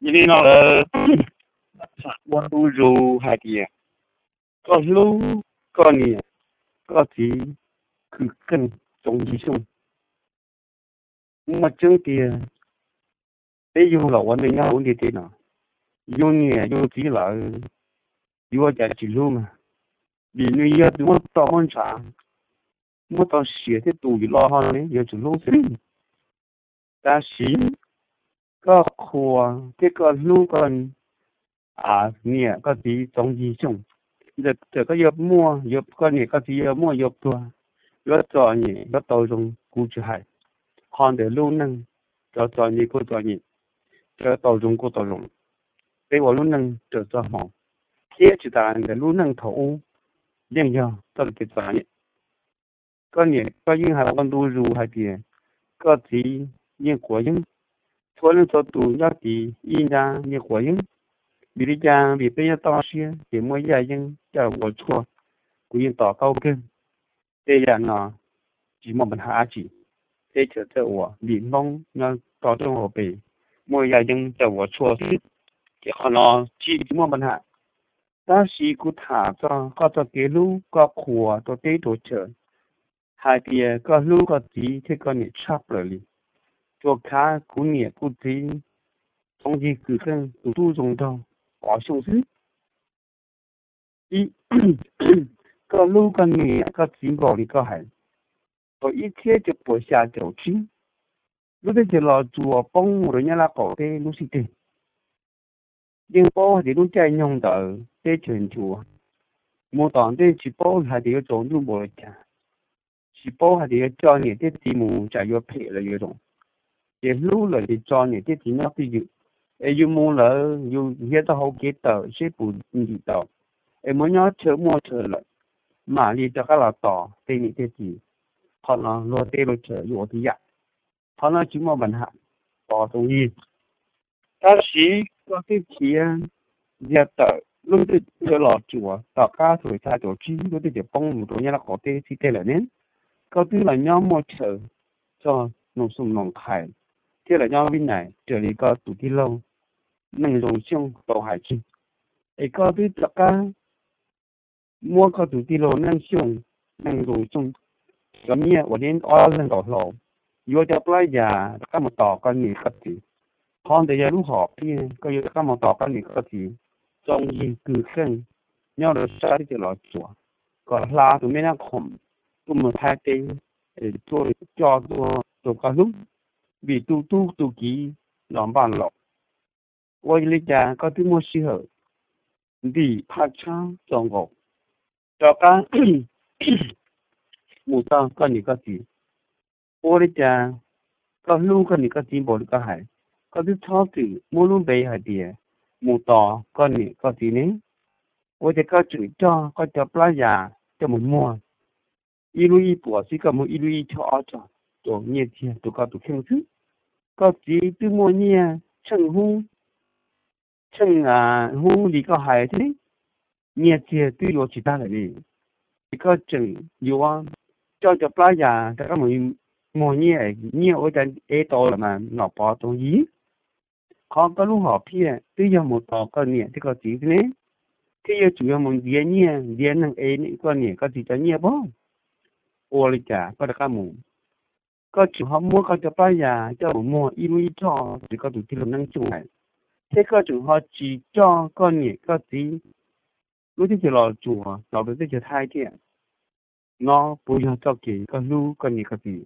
Yog li no lawm, ua ntu zus hais tias koj hlub koj niam koj txiv kwv keej tsoom yig xyooj. Muaj tseeb tiag, peb yug los ua neej nyob hauv ntiaj teb no, yus niam yus txiv lawm, yuav ua cas tsis hlub mas, vim nws yog tus muab toj muab ntshav, muab tau siav thiab tu yus loj hlob ne, yuav tsum hlub xwb. Tab sis koj qhuas thiab koj hlub koj niam koj txiv tsoom yig xyooj, txawm koj yuav muaj, koj niam koj txiv yuav muaj yuav pluag, yuav txom nyem yuav tau zoo kuv tsis hais, qhov ntawm lub neej, txom nyem kuj txom nyem, tau zoo kuj tau zoo. Peb ua lub neej raws txoj hmoo, thiab tsis tas ntawm lub neej thaum ub yeej yog txoj kev txom nyem. Koj niam koj yeej hais ua ntu zus hais tias koj txiv yeej quav yeeb, txhua leej txhua tus nyob tid ib nrab yeej quav yeeb. Vim li cas? Vim peb nyob toj siab ces muaj yaj yeeb coj ua tshuaj, kuv yeej tos taub kawg. Tej yam no tsis muaj npa nha dab tsi, teb chaws txawj ua, vim Hmoob nyob toj roob hauv pes, muaj yaj yeeb coj ua tshuaj xwb, ces qhov no tsis muaj npa nha. Tab sis kuv tham txog koj txoj kev hlub, koj qhuas rau teb rau chaw, hais tias koj hlub koj txiv thiab koj niam tshaj plaws li, tsuas khav kuv niam kuv txiv tsoom yig kwv keej tus tub zoo nraug Pov Xyooj xwb. Ib, koj hlub koj niam koj txiv npaum li koj hais, thaum ib txhiab cuaj puas xya caum tsib, lub teb chaws Los Tsuas poob mus rau Nyab Laj qaum teb lub sij hawm, yeej paub hais tias lub caij nyoog ntawd teb chaws nchuav, mus tom ntej tsis paub hais tias yuav tsaus ntuj npaum li cas, tsis paub hais tias yuav coj niam thiab txiv mus tsam yuav phem los yuav zoo, ces hlub lawm ces tso niam thiab txiv nyob twj ywm, es yus mus lawm yus nrhiav tau hauv kev tawm seb puas ntim tau, es mus nyob chaw muaj chaw lawm, mam li rov qab los tos tej niam tej txiv. Qhov no luag tej luag chaw yuav ua tib yam, qhov no tsis muaj npa nha, Pov Xyooj. Tab sis koj twb khiav ntxias tawm lub teb chaws Los Tsuas tom qab thaum xya caum tsib lub teb chaws poob mus rau Nyab Laj qaum teb xib teg lawm ne, koj twb los nyob muaj chaw txog Noom Xoo Noom Qhais thiab los nyob Vib Nais raws li koj tus tij laug Neej Zoo Xyooj tau hais tseg, es koj twb rov qab muab koj tus tij laug Neej Xyooj, Neej Zoo Xyooj cov nyiaj uas neb ob leeg nkaum hlau, yuav cov plab yas rov qab mus tos koj niam koj txiv. Qhov ntawd yog lub hom phiaj koj yuav rov qab mus tos koj niam koj txiv tsoom yig kwv keej nyob rau sab teb chaws Los Tsuas, kom hla tus me Nab Khoom tuaj mus Thaib teb, es tuaj coj tuaj rau koj hlub, vim tu tub tu kiv los npaj laus. Ua li cas koj twb muaj sij hawm ntim phaj tshab txaus nkaus rov qab mus txog koj niam koj txiv? Ua li cas koj hlub koj niam koj txiv npaum li koj hais, koj twb txhob txwm muab lub npe hais tias mus tos koj niam koj txiv ne? Ua cas koj tseem coj koj cov plab yas coj mus muag, ib lub ib puas xwb koj muag ib lub ib choj ob choj, rau nyiaj txiag rau koj tus kheej xwb? Koj txiv twb muaj nyiaj tsheej hub, tsheej hub li koj hais thiab, nyiaj txiag twb yuav tsis tag lawm li, es koj tseem yuav coj cov plab yas rov qab mus muag nyiaj, nyiaj ua cas ev tau lawm mas Nom Pov Tooj Yig? Qhov koj lub hom phiaj twb yog mus tos koj niam thiab koj txiv xwb ne, thiab yuav tsum yog mus ntiav nyiaj ntiav neeg ev koj niam koj txiv cov nyiaj pob. Ua li cas koj rov qab mus, koj tseem ho muab koj cov plab yas coj mus muag ib lub ib choj li koj tus tij laug Neeb Xyooj hais, thiab koj tseem ho tsis coj koj niam koj txiv lub teb chaws Los Tsuas los rau teb chaws Thaib thiab. No puas yog txoj kev koj hlub koj niam koj txiv?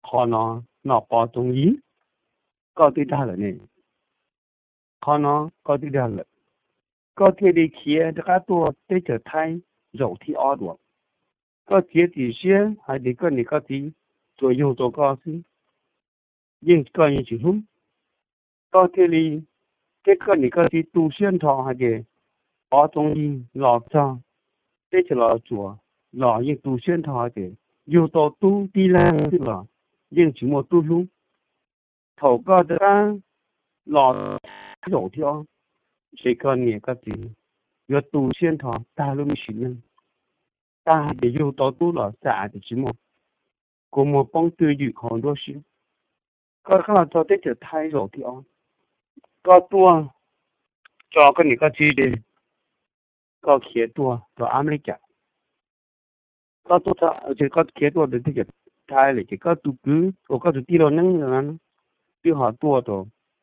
Qhov no Nom Pov Tooj Yig, koj twb dag lawm ne. Qhov no koj twb dag lawm, koj thiaj li khiav rov qab tuaj teb chaws Thaib zaum thib ob dua. Koj txiav txim siab hais tias koj niam koj txiv tsuas yug tau koj xwb, yeej koj yeej tsis hlub. Koj thiaj li, thiab koj niam koj txiv tu siab nrho hais tias Pov Tooj Yig los txog teb chaws Los Tsuas los yeej tu siab nrho hais tias yug tau tub tib leeg xwb los yeej tsis muaj tub hlub. Thaum koj rov qab los zaum thib ob, ces koj niam koj txiv yuav tu siab nrho tag lub me sim neej, tag hais tias yug tau tub los xam tias tsis muaj, kua muag poob twj ywm hauv nruab siab. Koj rov qab los txog teb chaws Thaib zaum thib ob, Koj tuaj tso koj niam koj txiv, koj khiav tuaj rau Amelikas. Koj tuaj, koj khiav tuaj rau teb chaws Thaib lawm ces koj tus kwv uas koj tus tij laug Neeb no twb ho tuaj rau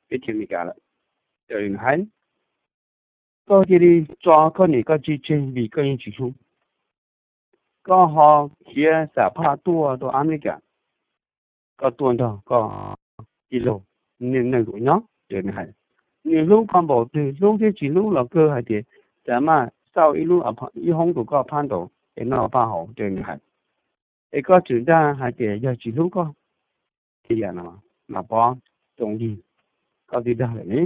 teb chaws Amelikas lawm. Ces nws hais, koj cia li tso koj niam koj txiv tseg vim koj yeej tsis hlub. Koj ho khiav xam phaj tuaj rau Amelikas, koj tuaj nrog koj tij laug neej neej nyob. Ces nws hais, nws hlub koj npaum twg, hlub thiab tsis hlub los kawg hais tias xam maj xauj ib lub, ib hoob rau koj phab ntaus es noj phaj haus. Ces nws hais, es koj tseem dag hais tias yog tsis hlub koj, ces yam no Nom Pov, Txoov Yig, koj twb dag lawm ne.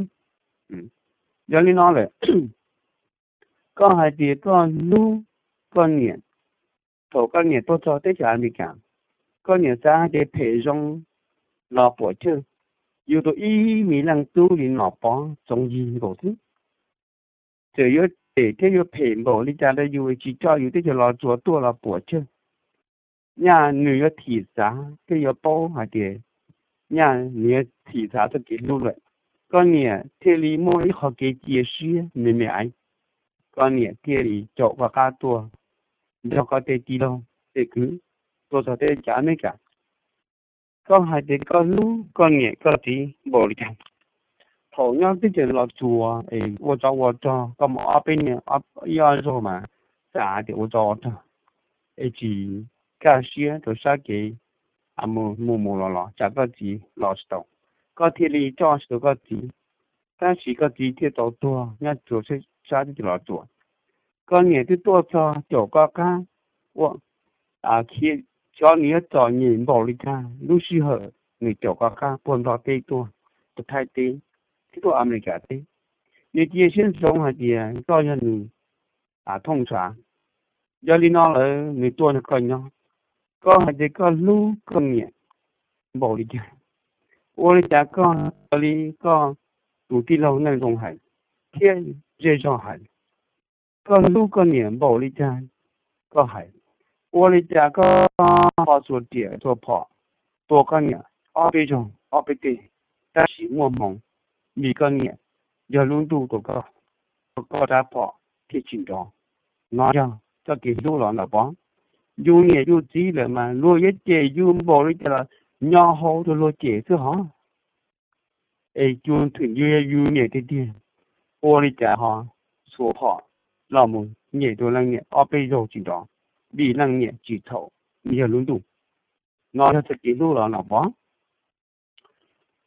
Yog li no lawm, koj hais tias koj hlub koj niam, thaum koj niam tuaj txog teb chaws Amelikas, koj niam xav hais tias phem zoo los puam chawj, yug tau ib me leej tub li Nom Pov, Txoov Yig nkaus xwb. Txawm yuav cem thiab yuav phem npaum li cas rau yus, tsis coj yus teb chaws Los Tsuas tuaj los puam chawj. Nyaj nws yuav thim xav thiab yuav paub hais tias nyaj nws yuav thim xav txoj kev hlub lawm, koj niam thiaj li muaj ib qho kev cia siab me me aiv. Koj niam thiaj li caum koj qab tuaj nrog koj tej tij laug tej kwv tuaj txog teb chaws Amelikas. Koj hais tias koj hlub koj niam koj txiv npaum li cas. Thaum nyob teb chaws Los Tsuas es ua tsov ua rog, koj mus ob peb niag ib ob zaug mas xav tias ua tsov ua rog, es tsis kaj siab rau sab kev mus mus los los tsam koj txiv los tsis tau, koj thiaj li coj tsis tau koj txiv. Tab sis koj txiv thiaj tau tuag nyob rau sab teb chaws Los Tsuas. Koj niam twb tuaj txog caum koj qab, ua, xyov nws yuav txom nyem npaum li cas lub sij hawm nws caum koj qab puag Nplog teb tuaj, tuaj Thaib teb, thiab tuaj Amelikas teb. Nws cia siab ntsoov hais tias koj yog nws thooj ntshav. Yog li no lawm nws tuaj nrog koj nyob. Koj hais tias koj hlub koj niam npaum li cas. Ua li cas koj li koj tus tij laug Neej Zoo hais thiab zej zog hais, koj hlub koj niam npaum li cas koj hais. Ua li cas koj ho xuas riam xuas phom tua koj niam ob peb zaug ob peb teg, tab sis muaj hmoo vim koj niam yog lub ntuj rau koj, rau koj rab phom thiaj tsis nrov. No yog txoj kev hlub los Nom Pov. Yus niam yus txiv lawm mas luag yuav cem yus npaum li cas los nyo hau rau luag cem xwb hov. Es yus thwm yus yog yus niam tiag tiag, ua li cas ho xuas phom los mus nyem rau leej niam ob peb zaug tsis nrov, vim leej niam tsis txhaum, nws yog lub ntuj. No yog txoj kev hlub los Nom Pov.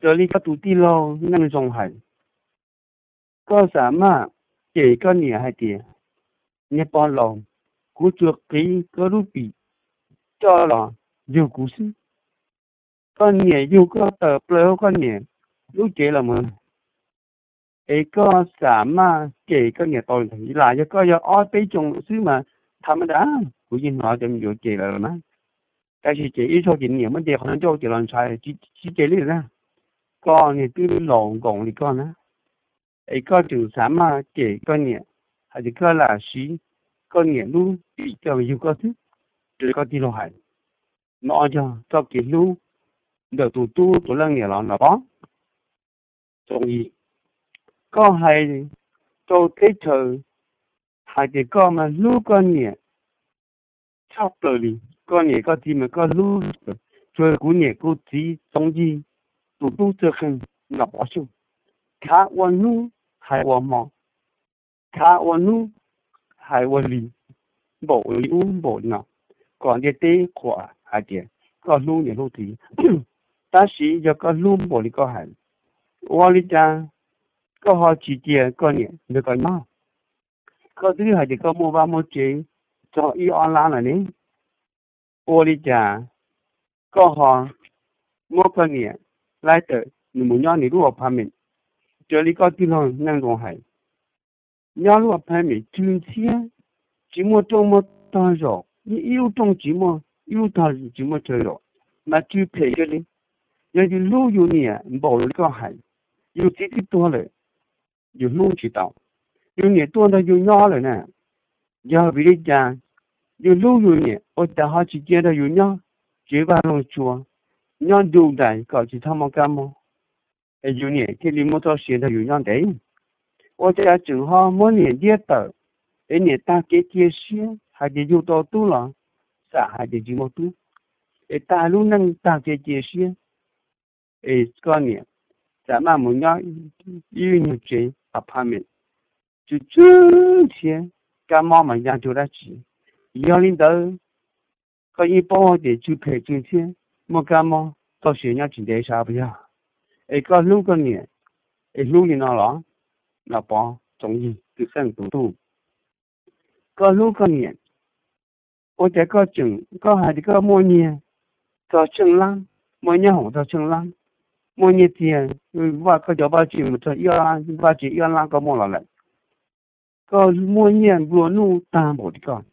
Raws li koj tus tij laug Neej Zoo hais, koj xam maj cem koj niam hais tias, niag pog laus, kuv tsuas qiv koj lub pim coj los yug kuv xwb. Koj niam yug koj tawm plaws hauv koj niam lub cev los mus, es koj xam maj cem koj niam tau li ntawd. Lam yog koj yog ob peb xyoos xwb mas tham ma da, kuv yeej hnov cov me nyuam cem lawm los mas. Tab sis cem ib zaug ces niam muab nce qhov ncauj ces los ntshai, tsis cem li na. Koj niag twb laus nkoos li koj na, es koj tseem xam maj cem koj niam hais tias koj lam siv koj niam lub pim coj yug koj xwb, raws li koj tij laug hais. No yog txoj kev hlub ntawm tus tub tus leej niam los Nom Pov. Txoov Yig, koj hais rau teb chaws hais tias koj mas hlub koj niam tshaj plaws li, koj niam koj txiv mas koj hlub, tsuas kuv niam kuv txiv Txoov Yig tus tub txawj qeej Nom Pov Xyooj, khav ua hnub hais ua hmo, khav ua hnub hais ua hli, npaum li ub npaum li no, kom ntiaj teb qhuas hais tias koj hlub niam hlub txiv. Tab sis yog koj hlub npaum li koj hais, ua li cas koj ho tsis cia koj niam nrog koj nyob? Koj twb hais tias koj muaj vaj muaj tsev txog ib ob lab lawm ne, ua li cas koj ho muab koj niam laib tawm nws mus nyob nws lub apartment? Raws li koj tij laug Neej Zoo hais, nyob lub apartment tsw ntxhiab, tsis muaj rooj muaj tog zaum, ib lub rooj tsis muaj, ib lub tog tsis muaj chaw zaum, mas tsw phem kiag li. Yog yus hlub yus niam npaum li koj hais, yus txiv twb tuag lawm, yus hlub tsis tau. Yus niam tuaj nrog yus nyob lawm na, yog vim li cas yus hlub yus niam ua cas ho tsis cia nrog yus nyob tsev vaj loog tsua, nyob ntu dais kom tsis txhob mob kab mob? es yus niam thiaj li muaj txoj sia nrog yus nyob ntev. Ua cas tseem ho muab niam ntiab tawm, es niam tag kev cia siab hais tias yug tau tub los xam hais tias tsis muaj tub, es tag lub neej tag kev cia siab, es koj niam xam maj mus nyob ib nyuag tsev apartment tsw tsw ntxhiab, kab mob mas ya cuag dab tsi. Yog li ntawd, koj yeej paub tias tsw phem tsw ntxhiab, muaj kab mob, txoj sia nyob tsis ntev sab puas yog? Es koj hlub koj niam, es hlub li no los? Nom Pov Txoov Yig, Kwv Xeej tus tub, koj hlub koj niam, ua cas koj tseem, koj hais tias koj muaj nyiaj txog tsheej lab, muaj nyob hoom txog tsheej lab, muaj nyiaj txiag, vaj, koj cov vaj tse mus txog ib, vaj tse ib lab koj muaj los lawm. Koj muaj nyiaj nplua nuj tag npaum li koj,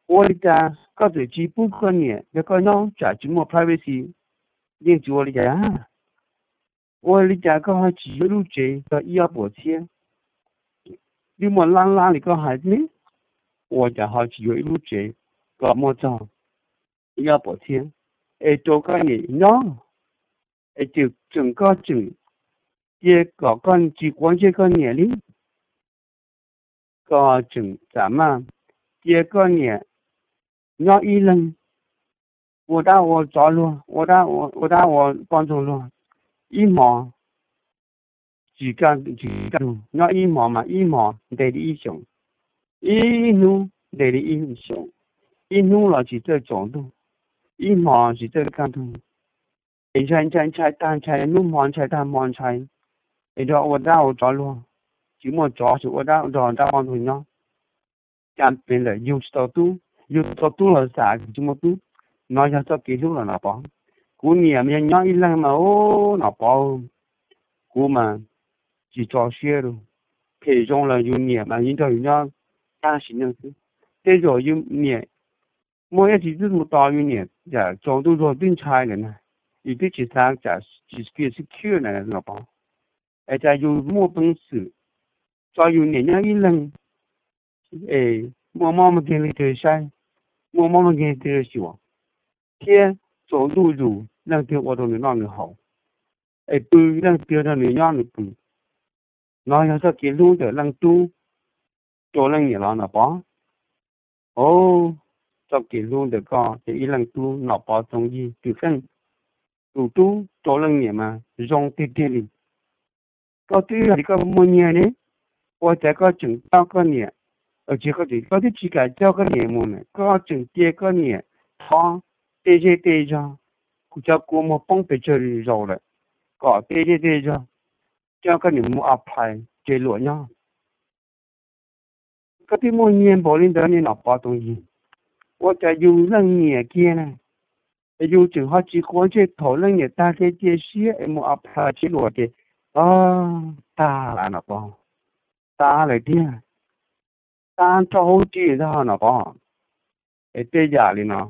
ua li cas koj txawm tsis pub koj niam nrog koj nyob tsam tsis muaj privacy? Yeej tsis ua li cas. Ua li cas koj ho tsis yuav ib lub tsev txog ib ob puas txhiab? Twb muaj lab lab li koj hais ne, ua cas ho tsis yuav ib lub tsev kom muaj txog ib ob puas txhiab es rau koj niam nyob, es tseem, tseem, koj tseem cia kom koj tsis quav ntsej koj niam li. Koj tseem xam maj cia koj niam nyob ib leeg, ua dab ua tsov luag, ua dab ua poj ntxoog luag, ib hmos tsis kaj, tsis kaj ntug, nyob ib hmos mas ib hmos ntev li ib xyoos, ib hnub ntev li ib xyoos, ib hnub los tsis txawj tsaus ntuj, ib hmos tsis txawj kaj ntug, es ntshai ntshai ntshai tag ntshai, hnub hmo ntshai tag hmo ntshai, es nrog ua dab ua tsov luag, tsis muaj tsov tsis ua dab, nrog dab ua ntxoog nyob. Cas pem lawm yug tsis tau tub, yug tau tub los xam tsis muaj tub. No yog txoj kev hlub los Nom Pov? Kuv niam mas yog nyob ib leeg mas, Nom Pov, kuv mas tsis tso siab rau. Phem zoo los yus niam mas yeej nrog yus nyob tag sim neej xwb. Tej zaum yus niam muaj ib txhij twb mus tos yus niam, yam tsaus ntuj zuag twb ntshai lawm na, yus twb tsis xav tsam tsis feel secure na Nom Pov. Es cas yus muaj peev xwm tso yus niam nyob ib leeg, es muaj mob muaj nkeeg leej twg saib, muaj mob muaj nkeeg leej twg xyuas, thiab tsaus ntuj zus leej twg ua rau nws noj nws haus, es pw leej twg nrog nws nyob nws pw. No yog txoj kev hlub ntawm leej tub rau leej niam los Nom Pov? Au, txoj kev hlub ntawm koj ces ib leej tub Nom Pov Txoov Yig Twm Xeej, tus tub rau leej niam mas zoo tiag tiag li. Koj twb hais tias koj muaj nyiaj ne, ua cas koj tseem coj koj niam, tsis, koj twb tsis kam coj koj niam mus na, koj tseem cia koj niam thov tej zej tej zog, kuv cov kua muag poob pes tsawg zaus lawm, kom tej zej tej zog coj koj niam mus apply tsev luam nyob. Koj twb muaj nyiaj npaum li ntawd ne Nom Pov Txoov Yig, ua cas yus leej niam kiag na, es yus tseem ho tsis quav ntsej thaum leej niam tag kev cia siab es mus apply tsev luam ces, o, tag lawm Nom Pov, tag lawm tiag, tag nrho huv tib si ntag Nom Pov. Es tej yam li no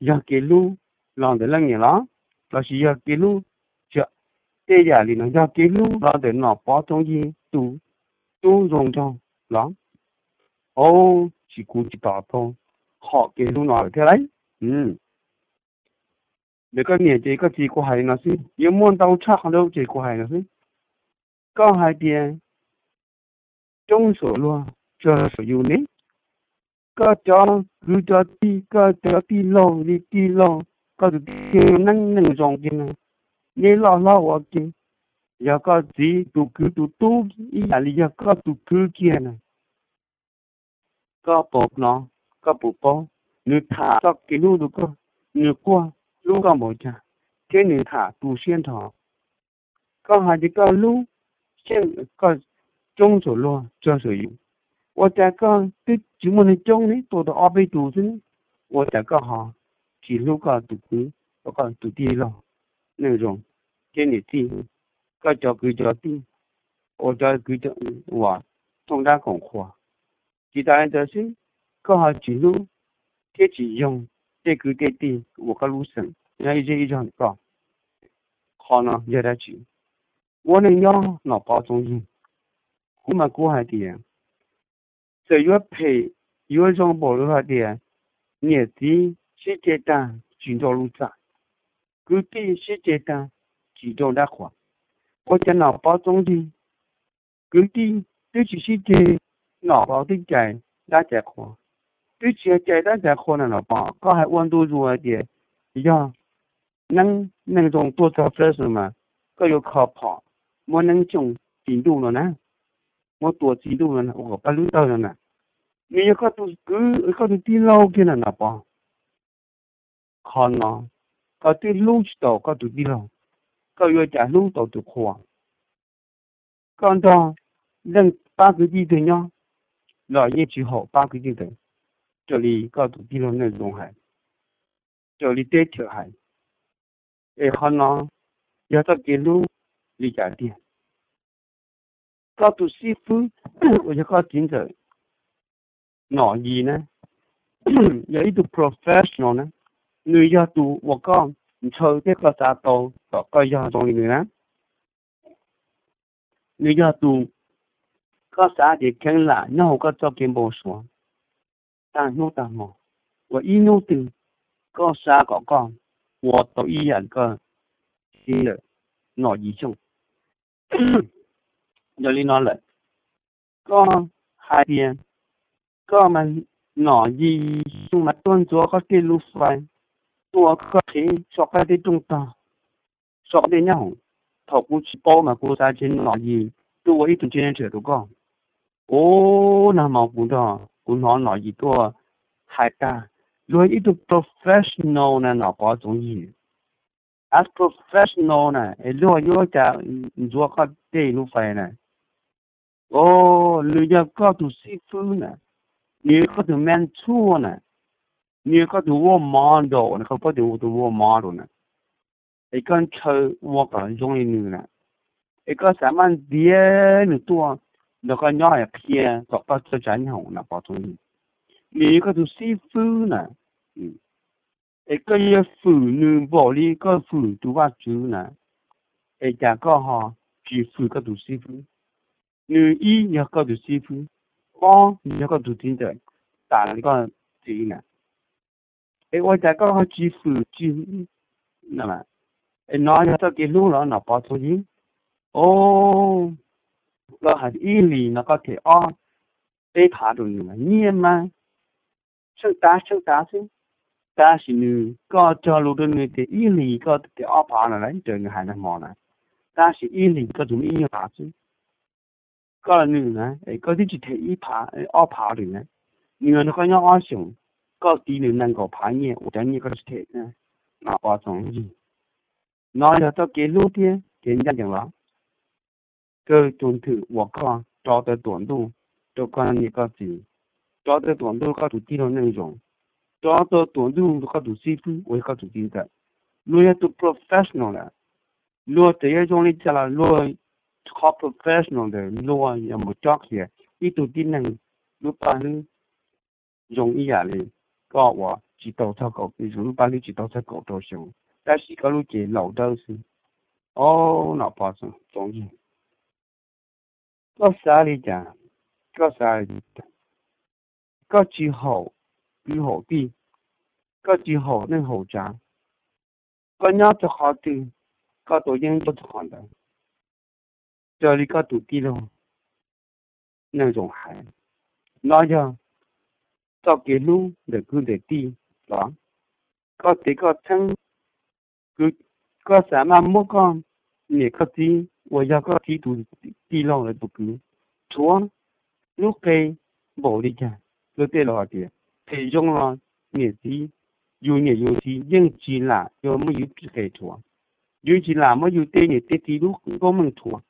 yog kev hlub los ntawm leej niam los, lossis yog kev hlub, tej yam li no yog kev hlub los ntawm Nom Pov Txoov Yig tus tub zoo nraug los? Au, tsis, kuv tsis to taub hom kev hlub no lawm thiab lauj. Ntawm koj niam ces koj txiv kuv hais li no xwb, yuav muaj ntau tshaj qhov ntawd ces kuv hais no xwb. Koj hais tias coob saum luag tsawg saum yus ne. Koj cov kwv cov tij, koj cov tij laug li tij laug, koj tus tij neeb neej zoo kiag na, neb loj hlob ua ke, yog koj txiv tus kwv tus tub ib yam li yog koj tus kwv kiag na. Koj puas hnov, koj puas paub, nws tham txoj kev hlub rau koj, nws quaj hlub koj npaum cas, thiab nws tham tu siab nrho. Koj hais tias koj hlub, koj coob saum luag tsawg saum yus, ua cas koj twb tsis muaj neeg coob ne, tuaj tau ob peb tus xwb, ua cas koj ho tsis hlub koj tus kwv, koj tus tij laug neej zoo, thiab niam tij, koj cov kwv cov tij, ua cov kwv uas thooj dab koom qhua. Tsis tas li ntawd xwb, koj ho tsis hlub thiab tsis yoog tej kwv tej tij uas koj lub xeem nyob ib zej ib zog ntawm koj. Qhov no yog dab tsi? Ua neej nyob Nom Pov Txoov Yig, kuv mas kuv hais tias txawm yuav phem yuav zoo npaum li hais tias niam txiv sib ceg tag tsis nrau lub txaj, kwv tij sib ceg tag tsis nrau dab qhuas, Ua cas Nom Pov Txoov Yig, kwv tij twb tsis sib ceg, Nom Pov twb cais dab cais qhua, twb tsis cais dab cais qhua na Nom Pov, koj hais ua ntu zus hais tias yog neeb neeg zoo tuaj txog Fresno mas koj yuav kho phom muab neeb tsooj txi ntuj no na, muab tua txi ntuj no na, ua kom paj lub tawg no na. Nws yog koj tus kwv, koj tus tij laug kiag na Nom Pov. Qhov no koj twb hlub tsis tau koj tus tij laug, koj yuav cas hlub tau tus qhua? Koj nrog leej pab kwv tij twg nyob los yeej tsis haum pab kwv tij ntawd, raws li koj tus tij laug Neej Zoo hais, raws li teb chaws hais. Es qhov no yog txoj kev hlub li cas tiag? Koj tus xib fwb uas yog koj txiv ntxawm Nom Yis na, yog ib tug professional na, nws yog tus uas koj ntshaw thiab koj xav tau kom koj yog zoo li nws na. Nws yog tus koj xav tias kheev lam nyob hauv koj txoj kev npau suav tag hnub tag hmo, uas ib hnub twg koj xav kom koj ua tau ib yam li koj txiv ntxawm Nom Yis Xyooj. Yog li no lawm, koj hais tias koj mas Nom Yis Xyooj mas tuaj ntxuav koj tej lub fais, tuaj koj qhev so koj tej rooj tog, so koj tej nyoob hoom. Thaum kuv tsis paub mas kuv xav tias Nom Yis tuaj ua ib tug janitor rau koj. Ub, nag hmo kuv nrog kuv hnov Nom Yis tuaj hais tag, luag ib tug professional na Nom Pov Txoov Yig, as professional na es luag yuav cas ntxuav koj tej lub fais na. Os, nws yog koj tus xib fwb na, nws yog koj tus mentor na, nws yog koj tus role model na, koj paub tus role model na, es koj ntshaw ua kom zoo li nws na, es koj xav maj ntiav nws tuaj nrog koj nyob es qhia kom koj txawj tsav nyoob hoom na Pov Txoov Yig. Nws yog koj tus xib fwb na, es koj yuav fwm nws npaum li koj fwm tus Vajtswv na, es cas koj ho tsis fwm koj tus xib fwb? Nws ib yog koj tus xib fwb, ob yog koj tus txiv ntxawm, tas li koj txiv na. Es ua cas koj ho tsis fwm tsis, es no yog txoj kev hlub los Nom Pov Txoov Yig? Os, koj hais ib hlis no koj them ob peb phav rau nws mas nyiaj mas tsheej tav tsheej tav xwb, tab sis nws, koj cog lus rau nws tias ib hlis koj them ob phav no lawm, raws nws hais nag hmo na, tab sis ib hlis koj tsuas muaj ib nyuag phav xwb. Koj nws na es koj twb tsis them ib phav ob phav li na, nws nrog koj nyob ob xyoos, koj tiv nws nees nkaum phav nyiaj uas cov nyiaj koj tsis them na, Nom Pov Txoov Yig. No yog txoj kev hlub thiab kev ncaj ncees los? Kawg tus nthwm uas koj rov tawm tuam ntuj rau koj niam koj txiv, rov tawm tuam ntuj rau koj tus tij laug Neej Zoo, rov tawm tuam ntuj rau koj tus xib fwb uas yog koj tus txiv ntxawm. Luag yog tus professional lawm, luag txawm yuav zoo li cas los luag qhov professional ntawd luag yuav mus cob qhia ib tug tib neeg lub paj hlwb zoo ib yam li koj uas tsis tau txog kaum, lub paj hlwb tsis tau txog kaum rau xyoo, tab sis koj lub cev laus dawb xwb. Os, Nom Pov Txoov Yig, koj xav li cas? Koj xav li cas? Koj tsis haum kwv haum tij, koj tsis haum neej haum tsav, koj nyob rau qhov twg, koj tau yeeb ncuab rau qhov ntawd. Raws li koj tus tij laug Neej Zoo hais, no yog txoj kev hlub ntawm kwv ntawm tij los? Koj tes koj txheeb, koj xav maj muab koj niam koj txiv uas yog koj txiv tus tij laug lawv tus kwv rhuav lub qe npaum li cas? Luag tej laus hais tias phem zoo los niam txiv, yus niam yus txiv yeej tsis lam yuav muab yus qe rhuav, yus tsis lam muab yus tej niam tej txiv lub koob meej rhuav,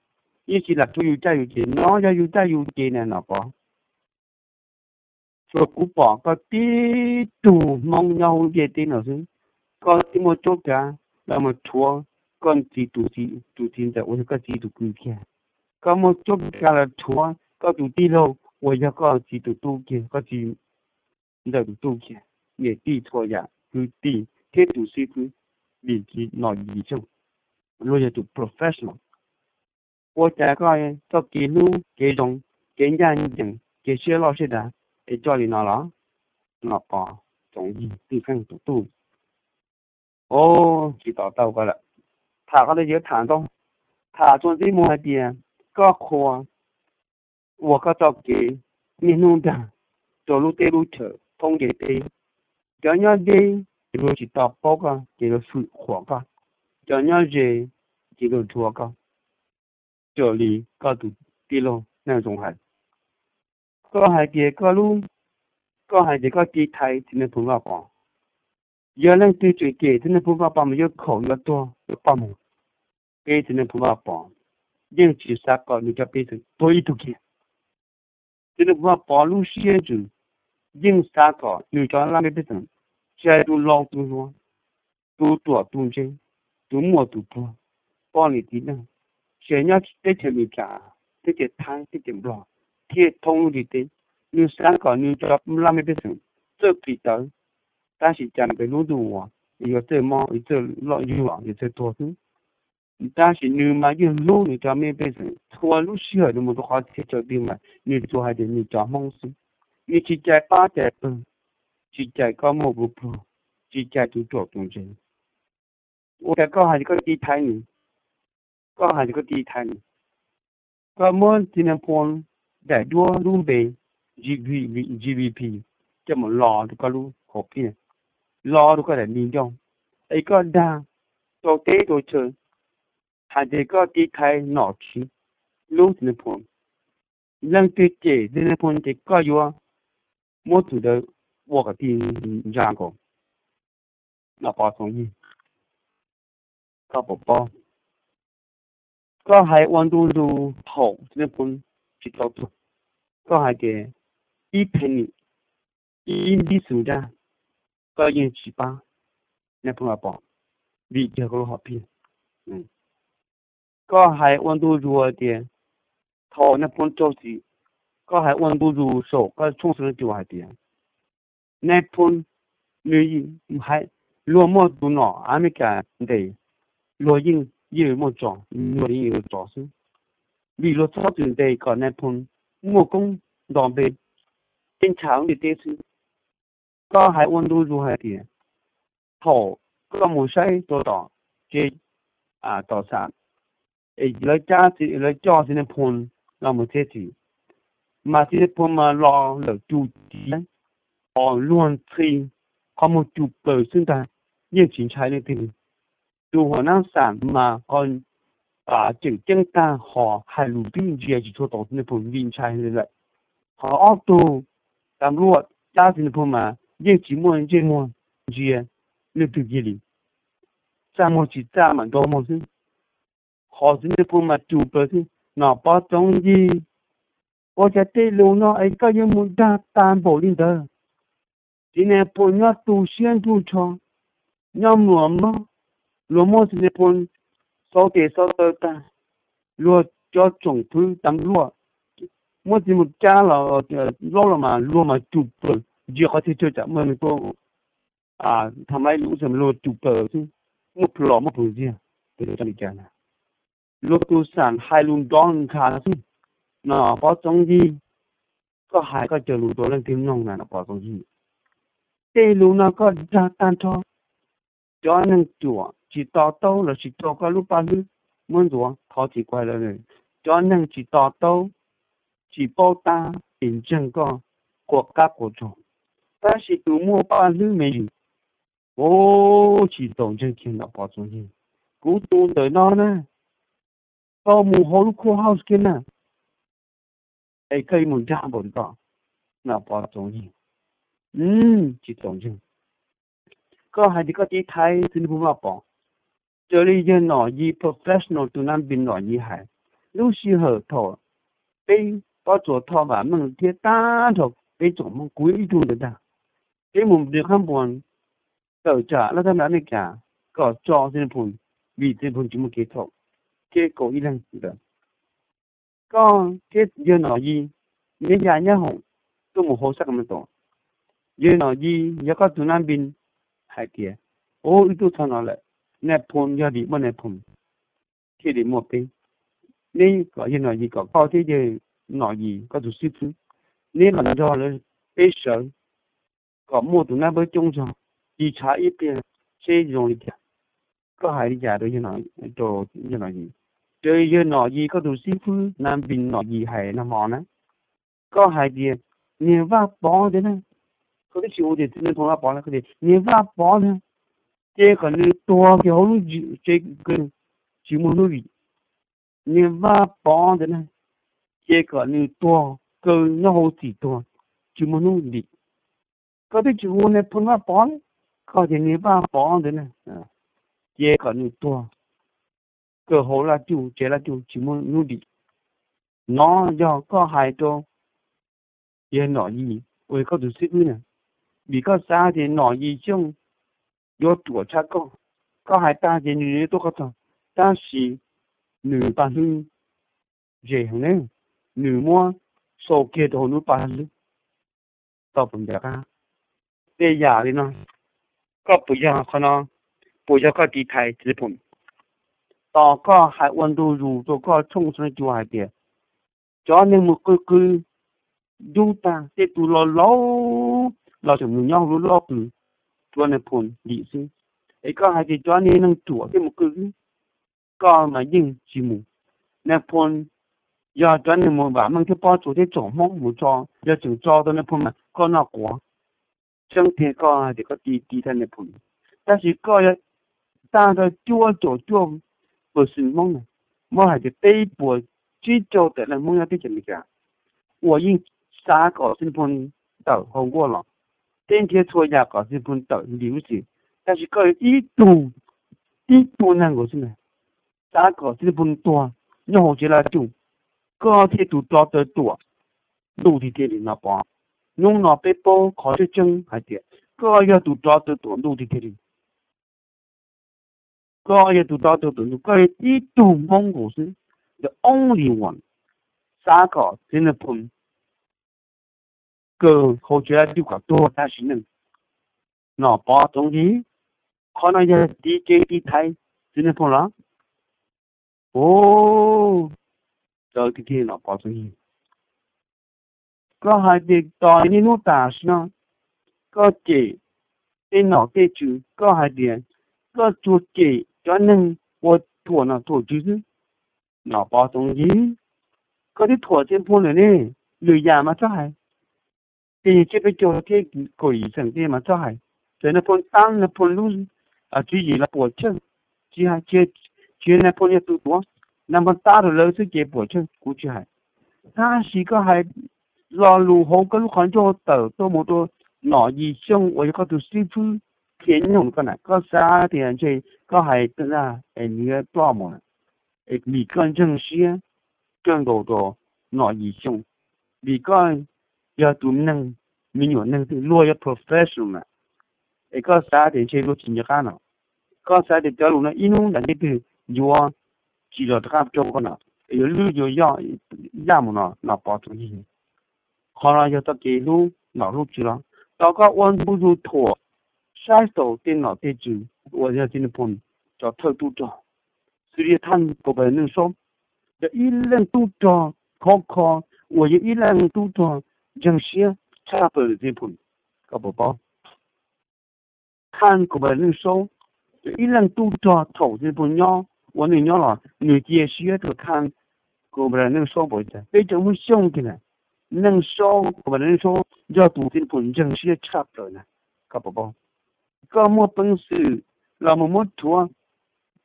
yeej tsis lam rhuav yus caj yus ces. No yog yus caj yus ces na Nom Pov. Tsuas kuv pom koj tib tug Hmoob nyob hauv ntiaj teb no xwb, koj twb muaj cuab kav los mus rhuav koj txiv tus txiv, tus txiv ntxawm uas yog koj txiv tus kwv kiag. Koj muaj cuab kav los rhuav koj tus tij laug uas yog koj txiv tus tub kiag, koj txiv ntxawm tus tub kiag, niam tij txhua yam, kwv tij thiab tus xib fwb, vim tsis Nom Yis Xyooj, luag yog tus professional. Ua cas koj txoj kev hlub, kev zoo, kev ncaj ncees, kev siab loj siab dav es coj li no los? Nom Pov Txoov Yig, Twj Xeeb tus tub. Os, tsis to taub koj lawm. Tham koj tej yam tham ntau, Tham txuas ntxiv mus hais tias, koj qhuas uas koj txoj kev niaj hnub dag rau lub teb lub chaws thoob ntiaj teb. Cov nyob deb ces luag tsis tau paub koj ces luag fwm qhuas koj, cov nyob ze ces luag dhuav koj, raws li koj tus tij laug Neej Zoo hais. Koj hais tias koj lub, koj hais tias koj tiv thaiv txiv Nais Phoo Vaj Pov. Yog leej twg tseem cem txiv Nais Phoo Vaj Pov mas yuav khaum yuav tuag yuav poj mus. Peb txiv Nais Phoo Vaj Pov yeej tsis xav kom nws cov pej xeem tuag ib tug kiag. Txiv Nais Phoo Vaj Pov lub siab ntsws yeej xav kom nws cov laj mej pej xeem, tsis hais tus laus tus hluas, tus ruam tus ntse, tus muaj tus pluag, poj niam txiv neej, tsis hais nyob teb chaws Amelikas, teb chaws Thaib, teb chaws Nplog, thiab thoob lub ntiaj teb, nws xav kom nws cov laj mej pej xeem txawj plim tawv, tab sis cas pem lub ntuj uas yuav txawj mob, yuav txawj loj yuag, yuav txawj tuag xwb. Tab sis nws mas yeej hlub nws cov me pej xeem txhua lub sij hawm, nws mus rau qhov txhia chaw twg mas nws tsuas hais tias nws cov Hmoob xwb. Nws tsis cais pab cais pawg, tsis cais koj muaj kuv pluag, tsis cais tus ruam tus ntse. Ua cas koj hais tias koj tiv thaiv nws, koj hais tias koj tiv thaiv nws, koj muab txiv Nais Phoo daim duab lub npe G V P coj mus los rau koj lub hauv phiaj, los rau koj daim di ncauj, es koj dag rau teb rau chaw hais tias koj tiv thaiv nom tswv lub txiv Nais Phoo. Leej twg cem txiv Nais Phoo ces koj yuav muab tus ntawd ua kom ti ntsa nkaus. Nom Pov Txoov Yig, koj puas paub, koj hais ua ntu zus thaum txiv Nais Phoo tsis tau tuag, koj hais tias ib phev nim, ib npib xus dab, koj yeej tsis pab Nais Phoo Vaj Pov, vim yog koj lub hom phiaj. Koj hais ua ntu zus tias thaum Nais Phoo raug txim, koj hais ua ntu zus saum koj tshooj xeev lav cua hais tias Nais Phoo nws hais, luag muaj tus nom Amelikas ntes, luag yeej yeej muaj tso, luag yeej yuav tso xwb, vim luag txhob txwm ntes kom Nais Phoo muaj koob nto npe, tej ntshav lub ntiaj teb xwb. Koj hais ua ntu zus hais tias thaum koj mus saib rau tom tsev, tom xam, es lawv cab, lawv coj txiv Nais Phoo los mus txhiab txim, mas txiv Nais Phoo mas los lawm tus ciav, os, luag ntxhi, qhov muag cus plaws xwb ntag, yeej tsis ntshai leej twg li. Tus huam nab xam mas qhov ceem ceeb tag, ho hais lus twb ntsia tsis tshua tau txiv Nais Phoo vim ntshai li lawm. Ho ob tug tas luaj cab txiv Nais Phoo mas yeej tsis muaj ntsej muag ntsia leej twg kiag li, txaj muag tsis txaj mam nrov muag xwb. Ho txiv Nais Phoo mas cus plaws xwb. Nom Pov Txoov Yig, ua cas tej lus no es koj yuav mus dag tag npaum li ntawd? Txiv Nais Phoo nyob tu siab nruj nrho, nyob mluas mob, luag muab txiv Nais Phoo xauv tes xauv taw tag, luag cov tsoom fwv tas luaj muab txiv mus cab los laub los mas luag mas cus plaws, ntsia qhov txhia chaw tsam muaj neeg tuaj, tha ma ib lub xwm luag cus plaws xwb, muaj plhom muaj plhom ntxiag, ua li cas na. Luag tus xam hais lus nrov nkhav xwb. Nom Pov Txoov Yig, koj hais koj cov lus rau leej twg mloog na Nom Pov Txoov Yig? Tej lus no koj dag tag nrho. Cov neeg ruam tsis to taub los sis raug koj lub paj hlwb muab ntxuav, thov txim kuv hais lawm, cov neeg tsis to taub, tsis paub tab es ntseeg koj quas qab quas rog, tab sis tus muaj paj hlwb me ntsis, ua tsis txaus ntseeg kiag Nom Pov Txoov Yig. Kuv tus ntawm no na, tau mus hauv lub courthouse kiag na, es koj yuav mus dag npaum li ko, Nom Pov Txoov Yig, tsis txaus ntseeg. Koj hais tias koj tiv thaiv txiv Nais Phoo Vaj Pov, raws li yawg Nom Yig, professional tus nab npis Nom Yig hais, lub sij hawm thaum peb Pob Tsuas Thoj Vam Meej thiab tag nrho peb tsoom Hmoob, kuv ib tug ntawd ntag, peb mus nrhiav qhab npuas tawm tsam laj thab Amelikas kom tso txiv Nais Phoo, vim txiv Nais Phoo tsis muaj kev txhaum, thiab kaum ib leeg ntawd. Koj thiab yawg Nom Yig, neb ya nyab hoom tuaj mus hauv Sacramento. Yawg Nom Yig yog koj tus nab npis hais tias, ub, wb tuaj txog no lawm, Nais Phoo, yog vim muaj Nais Phoo thiaj li muaj peb. Neb kom yawg Nom Yig, kom koj thiab yawg Nom Yig koj tus xib fwb, neb los nrog lawv peb sawv kom muaj tus nab npawb coob zog, tiv tshav ib pliag seb zoo li cas. Koj hais li cas rau yawg Nom Yig? Ces yog Nom Yis koj tus xib fwb Nam Vim Nom Yis hais nag hmo na, koj hais tias, niag Vaj Pov ntawd na, koj twb tsis hu tias Txiv Nraug Phoom Vaj Pov na, koj tias niag Vaj Pov na, ces kom nws tuag kiag hauv lub tsev kaw, tsis muaj hnub dim. Niag Vaj Pov ntawd na, ces kom nws tuag kaw nyob hauv txim tuag, tsis muaj hnub dim. Koj twb tsis hu niag Phoom Vaj Pov, koj tias niag Vaj Pov ntawd na, ces kom nws tuag kaw hauv laj cuj, tsev laj cuj, tsis muaj hnub dim. No yog koj hais rau yog Nom Yis uas yog koj tus xib fwb na, vim koj xav tias Nom Yis Xyooj yuav ruam tshaj koj. Koj hais tag ces nws yuav tuaj koj txog, tab sis nws paj hlwb ze heev ne, nws muab sau kiag rau hauv nws paj hlwb. Tau puas ncav qab? Tej yam li no, koj puas yog qhov no, puas yog koj tiv thaiv Txiv Nraug Phoom? Tos koj hais ua ntu zus rau koj tshooj xab cua hais tias cov neeg mus qw qw dub tag, tej tus laus laus los tseem mus nyob hauv lub loj pw, Txiv Nraug Phoom dim xwb. Es koj hais tias cov niag neeg ruam thiaj mus qw xwb, koj mas yeej tsis mus. Nraug Phoom, yog cov neeg mus vam meej thiab pob tsuas thiab tsoom Hmoob mus tso, yog tseem tso tau Nraug Phoom mas koj noj quav. Tseeb tiag koj hais tias koj tiv tiv thaiv Nraug Phoom, tab sis koj yog tag nrho cuaj caum cuaj percent Hmoob na, muab hais tias peb puas tsib caug tawm leej Hmoob nyob teb chaws Amelikas uas yeej xav kom Txiv Nraug Phoom tawm hauv nkuaj los, tej nrhiav txhua yam kom Txiv Nraug Phoom tawm lim lub txim. Tab sis koj yog ib tug, ib tug neeg nkaus xwb na, xav kom Txiv Nraug Phoom tuag nyob hauv tsev laj cuj, koj thiaj tus rov tawm tuam ntuj tiag tiag li Nom Pov. Hnub no peb paub qhov tseeb tseeb hais tias koj yog tus rov tawm tuam ntuj tiag tiag li. Koj yog tus rov tawm tuam ntuj, koj yog ib tug Hmoob nkaus xwb, the only one, xav kom Txiv Nraug Phoom kaw hauv tsev laj cuj kom tuag tag sim neej. Nom Pov Txoov Yig, qhov no yog tiv kev tiv thaiv Txiv Nraug Phoom los? Ov, txawv tiag tiag Nom Pov Txoov Yig. Koj hais tias tos niaj hnub tam sim no koj cem tej nom tej tswv, koj hais tias koj tsuas cem cov neeg ua thuam nom thuam tswv xwb. Nom Pov Txoov Yig, koj twb thuam Txiv Nraug Phoom lawm ne, lwm yam mas txhob hais. Tej yog tsiab peb caug thiab kaum yim xeem tej mas txhob hais. Txawm Nraug Phoom tab, Nraug Phoom lub tswv yim los puam chawj, tsis hais, tsis yog Nraug Phoom yog tus tuav, Nraug Phoom tab rau lawv xwb ces puam chawj kuv tsis hais. Tab sis koj hais lo lus hauv koj lub qhov ncauj tawm tuaj mus rau Nom Yis Xyooj uas yog koj tus xib fwb qhia nyoog koj na, koj xav tias ntshe koj hais tag es nws yuav ploj mus na, es vim koj ntseeg siab kawg nkaus rau Nom Yis Xyooj, vim koj yog tus neeg, me nyuam neeg twg luag yog professional na, es koj xav tias ntshe luag tsis nco qab no, koj xav tias cov lus no ib hnub nram ntej twg yuav tsis los rov qab rau koj no, es yuav lwj yuav yaj mus no, Nom Pov Txoov Yig. Qhov no yog txoj kev hlub nom hlub tswv los tau koj ua ntu zus thuam saib xaus tej nom tej tswv uas yog Txiv Nraug Phoom cov thawj tub rog, xws li thaj Kaum Npam Neej Saub yog ib leej tub rog khov kho, uas yog ib leej tub rog ntseeg siab tshaj plaws Txiv Nraug Phoom. Koj puas paub? Thaj Kaum Npam Neej Saub yog ib leej tub rog thaum Txiv Nraug Phoom nyob ua neej nyob los nws cia siab rau thaj Kaum Npam Neej Saub npaum cas. Peb cov Hmoob Xyooj tiag na, Neej Saub, Kaum Npam Neej Saub yog tus Txiv Nraug Phoom ntseeg siab tshaj plaws na. Koj puas paub? Koj muaj peev xwm los mus muab rhuav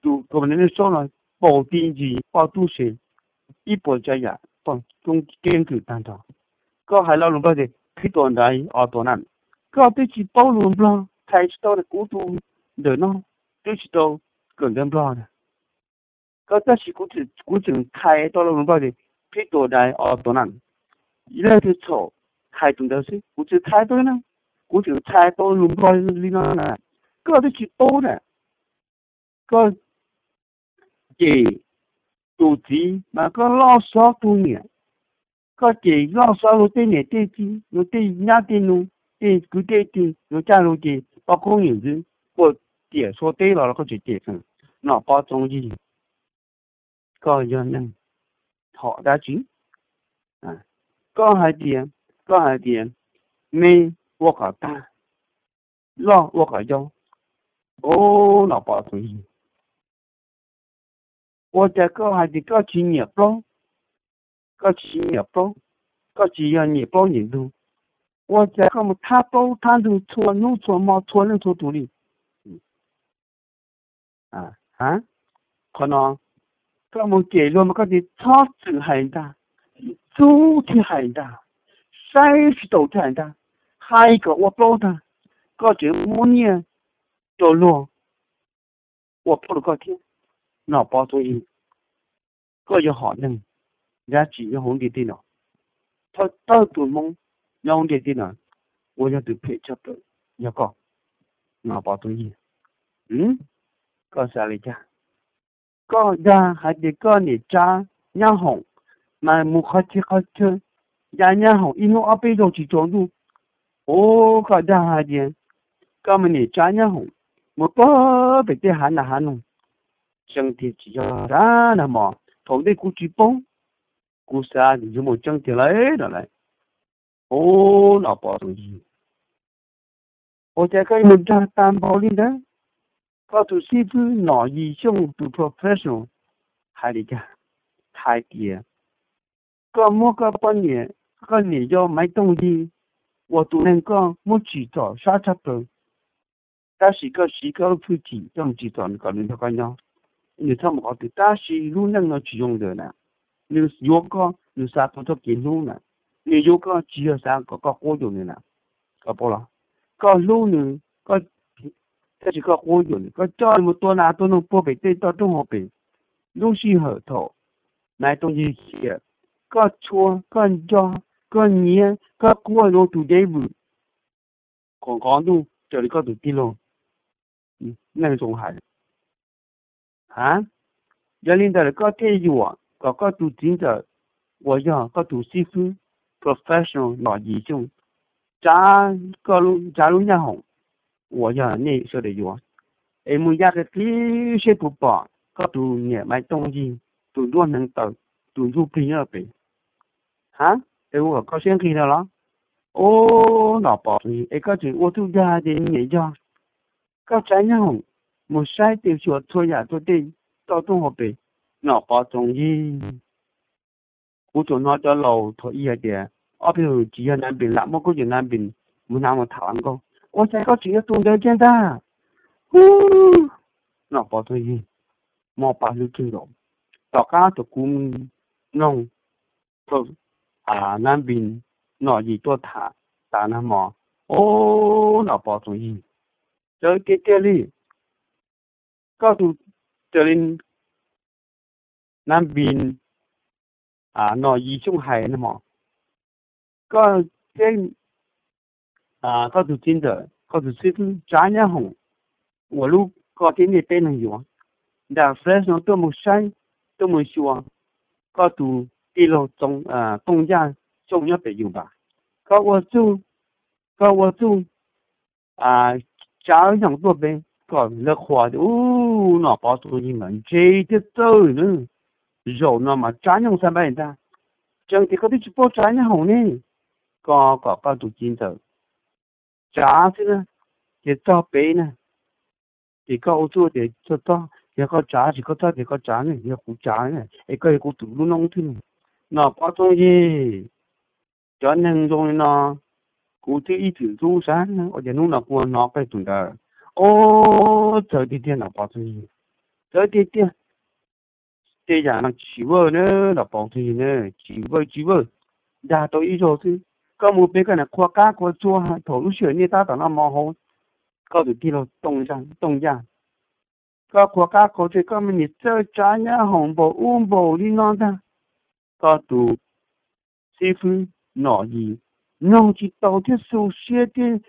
tus Kaum Npam Neej Saub no paus ti ntsis poj tub se ib puas tsav yam, poj tub keeb kwm tag nrho. Koj hais lo lus Nplog tias phib tuam nraiv os tuam na, koj twb tsis paub lus Nplog, txhais tsis tau kuv tus ntawm no, twb tsis tau kawm ntawv Nplog na. Koj tab sis kuv tseem txhais tau lo lus Nplog tias phib tuam nraiv os tuam na. Leej twg txhaum hais tus ntawd xwb, kuv tsis txhais tau na, kuv tseem txhais tau lus Nplog li no na. Koj twb tsis paub na, koj cem tus txiv mas koj loj xob tus niam, koj cem loj xob luag tej niam tej txiv, luag tej nyab tej nus, tej kwv tej tij, luag caj lus ces poj koob nyiam ntxwv, puas tiam sua teb los los koj tseem cem xeem Nom Pov Txoov Yig. Koj yog neeg thom dab tsi? Koj hais tias, koj hais tias me ua kom tag, loj ua kom yau. Ov, Nom Pov Txoov Yig, Ua cas koj hais tias koj tsis nyiam plaub, koj tsis nyiam plaub, koj tsis yog nyiam plaub nyiam ntug, ua cas koj mus thab plaub thab ntug txhua hnub txhua hmo txhua leej txhua tus li? Qhov no koj mus cem luag mas koj tsis txhob txwm hais ntag, txub thiab hais ntag, saib tsis taus thiab hais ntag, hais kom ua plaub ntag, koj tseem muab nyiaj rau luag ua plaub rau koj thiab. Nom Pov Txoos Yig, koj yog hom neeg dab tsi nyob hauv ntiaj teb no? Thawj thawj tus Hmoob nyob hauv ntiaj teb no uas yog tus phem tshaj plaws yog koj, Nom Pov Txoos Yig. Koj xav li cas? Koj dag hais tias koj niam tsa nyab hoom, mas mus qhov chaw qhov chaw ya nyab hoom ib hnub ob peb zaug tsis tsaus ntuj. Ua koj dag hais tias koj me niam tsa nyab hoom mus pag pem tej hav naj hav noog. Tseeb tiag tsis yog dag nag hmo, thaum ntej kuv tsis paub, kuv xav yuav mus tseeb tiag lawm no lauj. Ub, Nom Pov Txoos Yig, ua cas koj yuav mus dag tag npaum li ntawd? Koj tus xib fwb Nom Yis Xyooj tus professional hais li cas? Hais tias koj muab koj poj niam, koj niam yau Maiv Tooj Yig uas tus neeg koj muab tsim txom sab tshaj plaws, tab sis koj siv koj lub hwj chim coj mus tsim txom nws kom nws nrog koj nyob, nws txhob mus qhov twg, tab sis lub neej no tsis zoo li ntawd na. Nws yuav koj, nws xav tau txoj kev hlub na. Nws yuav koj tsis yog xav kom koj quab yuam nws na. Koj paub los? Koj hlub nws, koj, tab sis koj quab yuam nws, koj coj nws mus tua nas tua noog puag pem tej toj roob hauv pes. Lub sij hawm thaum Maiv Tooj Yig khiav, koj tshua, koj nco, koj nyiav, koj quaj rau tus dev vwm, qhov nqov ntuj raws li koj tus tij laug Neej Zoo hais. A, yog li ntawd koj thiaj yuam kom koj tus txiv ntxawm uas yog koj tus xib fwb professional Nom Yis Xyooj tsa koj, tsa lub nyab hoom uas yog nej sawv daws yuav, es mus ya qhib qhib seb puas pom koj tus niam Maiv Tooj Yig tus nruab hneev tawm, tus ntsuj plig nyob pem. Ha, es ua kom koj siab nqig no los? Ub, Nom Pov Txoos Yig, es koj tseem ua txuj dag tias niam yog koj tsa nyab hoom mus saib tej xyuas txhua yam rau tej toj roob hauv pes. Nom Pov Txoos Yig, kuv tsuas hnov cov laus thaum ub hais tias ob peb tug tsis yog Nab Npis lam muab khaub ncaws Nab Npis mus hnav mus tham hluas nkauj, ua cas koj tseem yog tus ntawd thiab ntag. Ub, Nom Pov Txoos Yig, mob plab hlwb kawg nkaus. Tom qab thaum kuv mloog Nab Npis Nom Yis tuaj tham tas nag hmo, ub, Nom Pov Txoos Yig, txawv tiag tiag li. Koj tus, raws li Nab Npis Nom Yis Xyooj hais nag hmo, koj, koj tus txiv ntxawm, koj tus xib fwb tsa nyab hoom uas lub koj thiab nej peb neeg yuav nram Fresno tuaj mus saib, tuaj mus xyuas koj tus tij laug Tooj Yaj Xyooj nyob pem Utah. Koj ua txuj, koj ua txuj tsa nyab hoom tuaj pem kom lawv qhuas tias ub, Nom Pov Txoos Yig mas ntse thiab txawj na. Zaum no mas tsa nyab hoom xav npaim ntag. Tseeb tias koj twb tsis paub tsa nyab hoom ne, koj kom koj tus txiv ntxawm tsa xwb na, ces txog pem na, ces koj ua txuj tias txog txog ces koj tsa, tsis koj txog ces koj tsa ne, yog kuv tsa ne, es koj yog kuv tus lub noob xwb ne. Nom Pov Txoos Yig, cov neeg zoo li no kuv twb ib txwm ntxub saib ua cas hnub no kuv hnov koj tus ntawd. Ub, txawv tiag tiag Nom Pov Txoos Yig, txawv tiag tiag. Tej yam no tsis vawj na, Nom Pov Txoos Yig na, tsis vawj tsis vawj. Dag tau ib zaug xwb, koj mus pem koj niam qhua qab qhua txua thaum lub sij hawm nej tab tom noj mov hauv koj tus tij laug Tooj Yaj. Koj qhua qab qhua txua koj me niam txawj tsa nyab hoom npaum ub npaum li no ntag. Koj tus xib fwb Nom Yis mloog tsis tau thiab xu siab thiab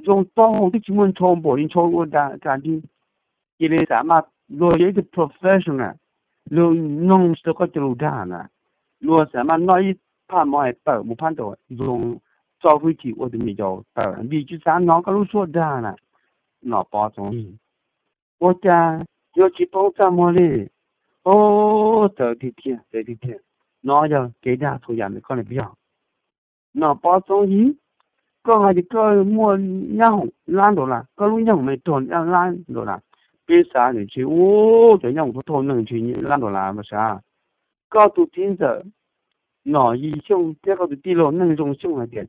zoo taub hau twb tsis muaj ntshaw npaum li ntshaw ua dag li. Cia li xav mas luag yog ib tug professional, luag mloog tsis tau koj cov lus dag na. Luag xav mas noj ib phaj mov es tawm mus phab ntawd zoo, tso hwj chim ua tus me yaus tawm vim tsis xav hnov koj lub suab dag na. Nom Pov Txoos Yig, ua cas yuav tsis paub txaj muag li? Ub, txawv tiag tiag, txawv tiag tiag. No yog kev dag txhua yam ntawm koj ne puas yog? Nom Pov Txoos Yig, koj hais tias koj muaj nyab hoom lab dollar, koj lub nyab hoom mas raug lab dollar, Peb xav nws ntshe ub, cov nyob hoom thauj thauj neeg ntshe nyiaj lab dollar mas sav. Koj tus txiv ntxawm Nom Yis Xyooj thiab koj tus tij laug Neej Zoo Xyooj hais tias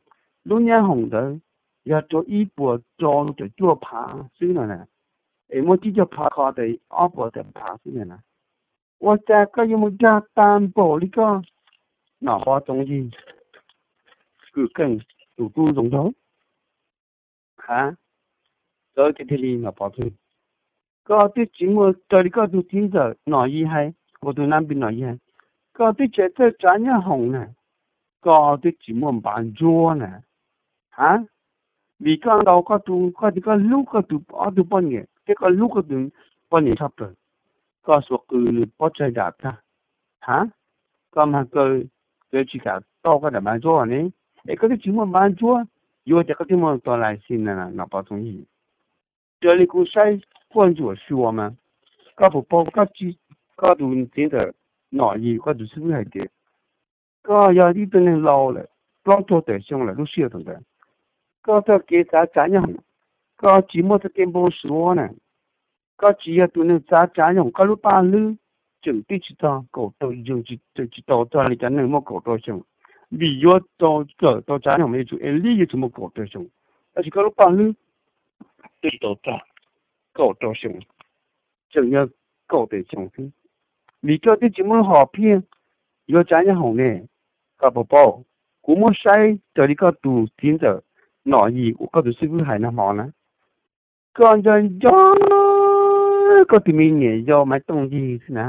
lub nyob hoom ntawd yog rau ib puas rau caum cuaj phav xwb no na, es muab tsib caug phav kho tas ob puas tawm phav xwb no na. Ua cas koj yuav mus dag tag npaum li koj, Nom Pov Txoov Yig, Kwm Keej tus tub zoo nraug? Ha, txawv tiag tiag li Nom Pov Txoov Yig. Koj twb tsis muaj raws li koj tus txiv ntxawm Nom Yis hais, ua tus nab npis Nom Yis hais, koj twb tsis txawj tsav nyob hoom na, koj twb tsis muaj npav ntsuab na. Ha, vim koj ntaus koj tus, koj tias koj hlub koj tus ob tug poj niam thiab koj hlub koj tus poj niam tshaj plaws, koj xuas qws nws pob tsaig dam tag. Ha, koj mag kaw, koj tsis kam tau koj daim npav ntsuab ne, es koj twb tsis muaj npav ntsuab, yuav tias koj twb muaj tus lais xi na Nom Pov Txoov Yig. Raws li kuv saib quaj ntsuam xyuas mas, koj puas paub koj tsis, koj tus txiv ntxawm Nom Yis, koj tus xib fwb hais tias koj yog ib tug neeg laus lawm, plaub caug tawm xyoo lawm lub sij hawm thaum ntawd, koj txoj kev xav tsav nyob hoom, koj tsis muaj txoj kev npau suav na, koj tsis yog tus neeg xav tsav nyob hoom, koj lub paj hlwb tseem twb tsis txog kaum rau, tseem tsis tau txog li cov neeg muaj kaum rau xyoo, vim yuav tau kawm tau tsav nyob hoom yuav tsum es li yuav tsum muaj kaum rau xyoo, tab sis koj lub paj hlwb twb tsis tau txog kaum rau xyoo, tseem yog kaum tawm xyoo xwb, vim koj twb tsis muaj lub hom phiaj yuav tsav nyob hoom ne. Koj puas paub, kuv muab saib raws li koj tus txiv ntxawm Nom Yis uas koj tus xib fwb hais nag hmo na, koj nco nco koj tus me niam yau Maiv Tooj Yig xwb na.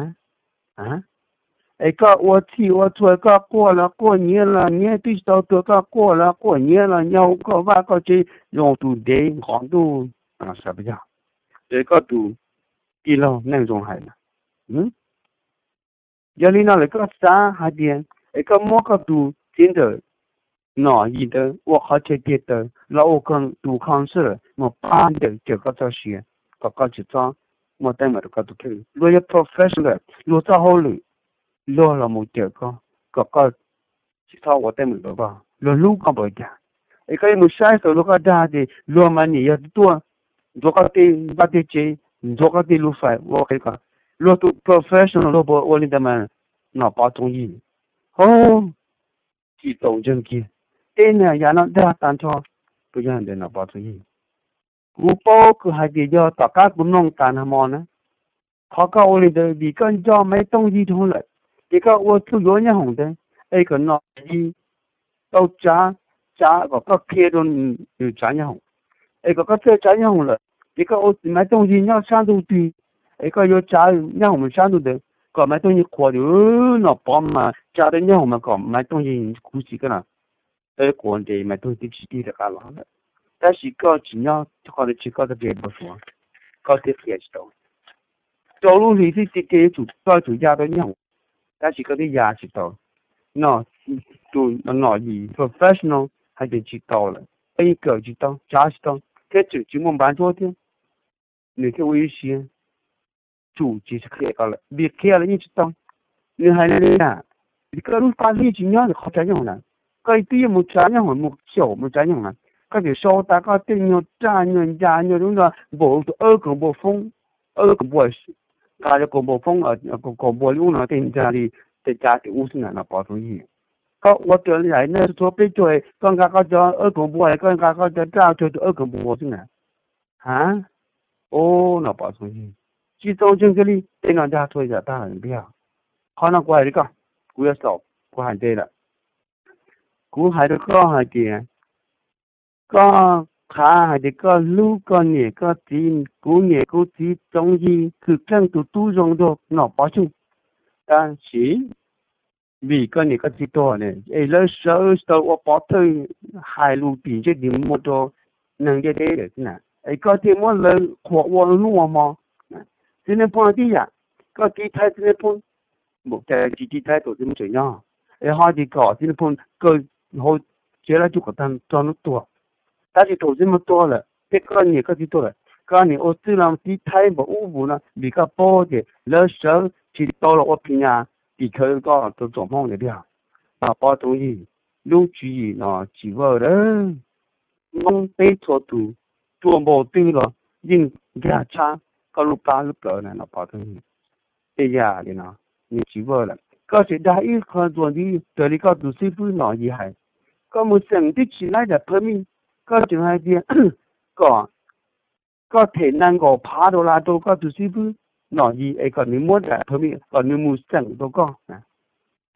Es koj ua txhij ua txhua, koj quaj los quaj, nyiav los nyiav, twb tsis tau tuag koj quaj los quaj, nyiav los nyaum, koj vaj koj tsev zoo tus dev nqov ntuj, yog es koj tus tij laug Neej Zoo hais na. Yog li no lawm koj xav hais tias es koj muab koj tus txiv ntxawm Nom Yis ntawd ua qhov chaw tiag taw los ua tus counselor mus pab ntawm cawm koj txoj sia, kom koj tsis txhob muaj teeb meem rau koj tus kheej. Luag yog professional, luag txoj hauj lwm, luag los mus cawm koj kom koj tsis txhob ua teeb meem rau koj, luag hlub koj npaum cas. Es koj yuav mus saib xaus luag, koj dag tias luag mas niam yog tuaj ntxuav koj tej vaj tej tsev, ntxuav koj tej lub fais ua qhev koj. Luag tus professional luag puas ua li ntawd mas Nom Pov Txoov Yig? Ho, tsis txaus ntseeg kiag. Tej niag yav no dag tag nrho, puas yog ntawm Nom Pov Txoov Yig? Kuv paub kawg hais tias yog tom qab kuv mloog tas nag hmo na, qhov koj ua li ntawd vim koj nco Maiv Tooj Yig dhau lawm, ces koj ua txuj yuav nyob hoom ntawd, es kom Nom Yis tau tsav, tsav kom koj qhia rau nws tsav nyob hoom, es kom koj txawj tsav nyob hoom lawm ces koj ua Maiv Tooj Yig nyob sab ntuj twg, es koj yuav tsav nyob hoom sab ntuj ntawd kom Maiv Tooj Yig qhuas tias Nom Pov mas tsav rau nyob hoom mas kom Maiv Tooj Yig khuv xim koj na. Tau quav nres Maiv Tooj Yig twb tsis tig rov qab los lawm, tab sis koj tsis nyob qhov ntawd tsis, koj txoj kev npau suav, koj thiaj qhia tsis tau. Rau lub hlis xwb tiag tiag yuav tsum koj tsum ya rau nyob hoom, tab sis koj twb ya tsis tau. Nom, tus Nom Yis professional hais tias tsis tau lawm, koj yeej kawm tsis tau, tsav tsis tau, thiab tseem tsis muaj npav ntsuab thiab, nws thiaj ua ib siab tsum tsis qhia koj lawm, vim qhia los yeej tsis tau. Nws hais li na, vim koj lub paj hlwb tsis nyob ntawm qhov tsav nyob hoom na, koj twb yuav mus tsav nyob hoom, mus xyaum mus tsav nyob hoom na, koj tseem sau tas koj tej nyuag raj nyuag ncas nyuag lub nra npaum tus ab kaum npua foob, ab kaum npua, nqa cov kaum npua foob, kaum npua li ub no tej nra li tej cav tim ub xwb na Nom Pov Txoov Yig. Koj ua raws li yam nej txhua peb caug, koj nqa koj cov ab kaum npua, koj nqa koj cov raj cuag tus ab kaum npua xwb na. Ha, o, Nom Pov Txoov Yig, tsis txaus ntseeg kiag li, tej no dag txhua yam tag lawm tiag. Qhov no kuv hais li koj, kuv yuav xaus, kuv hais ntej lawm. Kuv hais rau koj hais tias, koj qhav hais tias koj hlub koj niam koj txiv, kuv niam kuv txiv Txoov Yig, Kwm Keej tus tub zoo nraug Nom Pov Xyooj, tab sis vim koj niam koj txiv tuag ne, es lawv sawv tsis tau ua pov thawj hais lus tim ntsej tim muag rau neeg ntiaj teb lawm xwb na, es koj thiaj muab lawv qhuas ua hnub ua hmo. Txiv Nais Phoo tib yam, koj tiv thaiv Txiv Nais Phoo, npaum cas tsis tiv thaiv, thaum Txiv Nais Phoo tseem nyob, es ho tsis kom Txiv Nais Phoo kaw hauv tsev laj cuj kom tag txog hnub tuag. Tab sis thaum Txiv Nais Phoo tuag lawm thiab koj niam koj txiv tuag lawm, koj niam ua txwj los tiv thaiv npaum ub npaum no vim koj paub tias lawv sawv tsis tau los ua phim nyas tim khawv koj rau tsoom Hmoob ntawd tiag. Nom Pov Txoov Yig, lub tswv yim no tsis vaj dawb. Hmoob peb txhua tus tuaj npaum twg los yeej nkag tshab koj lub plab lub plawv na Nom Pov Tooj Yig. Tej yam li no nws tsis vaj lawm. Koj tseem dag ib qho ntxuas ntxiv raws li koj tus xib fwb Nom Yis hais, koj mus xeem twb tsis laib daim phawj mij, koj tseem hais tias kom koj them nees nkaum phav dollar rau koj tus xib fwb Nom Yis es kom nws muab daim phawj mij kom nws mus xeem rau koj.